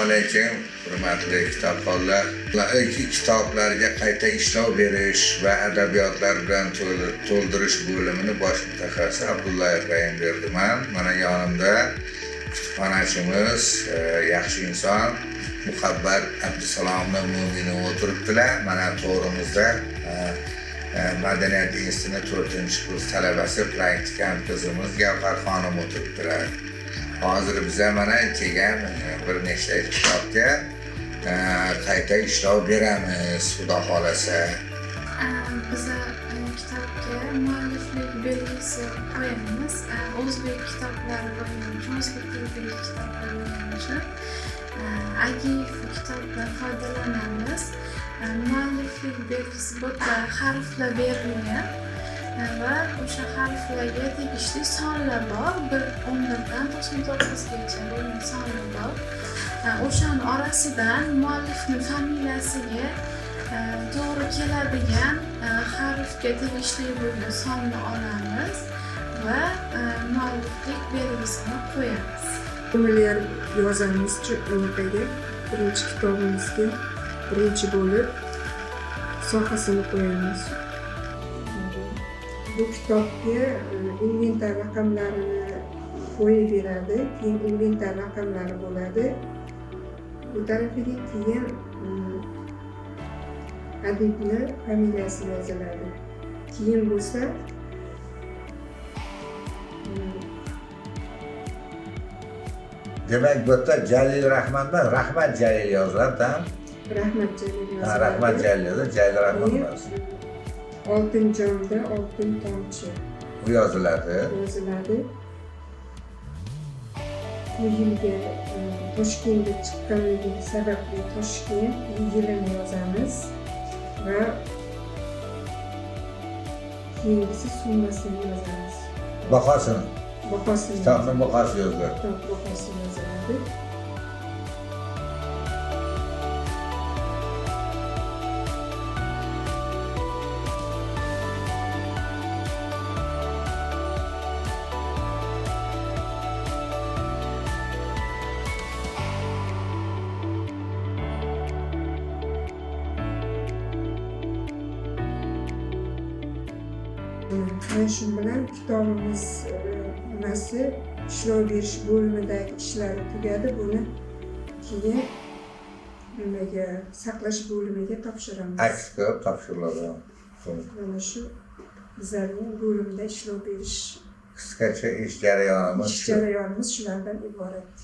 Alaykum, hurmatli kitobxonlar. Kitoblarga qayta ishlov berish va adabiyotlar bilan to'ldirish bo'limini bosh mutaxassisi Abdullayev Rahimberdiman. Mana yonimda kutubxonachimiz, yaxshi inson Muhabbat Abdusalomova Mo'minova o'tiribdilar. Mana to'g'rimizda Madaniyat institutining 4-kurs talabasi praktikant qizimiz Gavhar xonim o'tiribdilar. Hozir biza mana kelgan bir nechta kitobga qayta ishlov beramiz, Xudo xolasa. Biza kitobga mualliflik belgisi qo'yamiz. O'zbek kitoblari bo'lgani uchun, o'zbek tilidagi kitoblar bo'lgani uchun Agiyev kitobdan foydalanamiz. Mualliflik belgisi bu yerda harflar berilgan va o'sha harflarga tegishli sonlar bor. 11 dan 99 gacha bo'lgan sonlar bor. O'shani orasidan muallifni familiyasiga to'g'ri keladigan harfga tegishli bo'lgan sonni olamiz va mualliflik belgisini qo'yamiz. Familiya yozamiz unaqaga birinchi kitobimizga birinchi bo'lib sohasini qo'yamiz. Bu kitobga inventar raqamlarini qo'yib beradi, keyin inventar raqamlari bo'ladi. Bu tarafiga keyin adibni familiyasi yoziladi. Keyin bo'lsa Demak, bu yerda Jalil Rahman emas, Rahmat Jalil yoziladi, ha? Rahmat Jalil Ha, yoziladi. Rahmat Jalil yoziladi, Jalil Rahman Keyin emas. Oltin jomda oltin tomchi U yoziladi. yoziladi. Bu yilgi Toshkentda chiqqanligi sababli Toshkent yilini yozamiz va keyingisi summasini yozamiz. Bahosini, Bahosini. kitobning bahosi yoziladi. Kitob bahosi yoziladi. Mana shu bilan kitobimiz nimasi ishlov berish bo'limidagi ishlari tugadi. Buni keyin nimaga, saqlash bo'limiga topshiramiz. Aks qilib topshiriladi. Mana shu bizlarning bo'limda ishlov berish Qisqacha ish jarayonimiz ish shu. jarayonimiz shulardan iborat.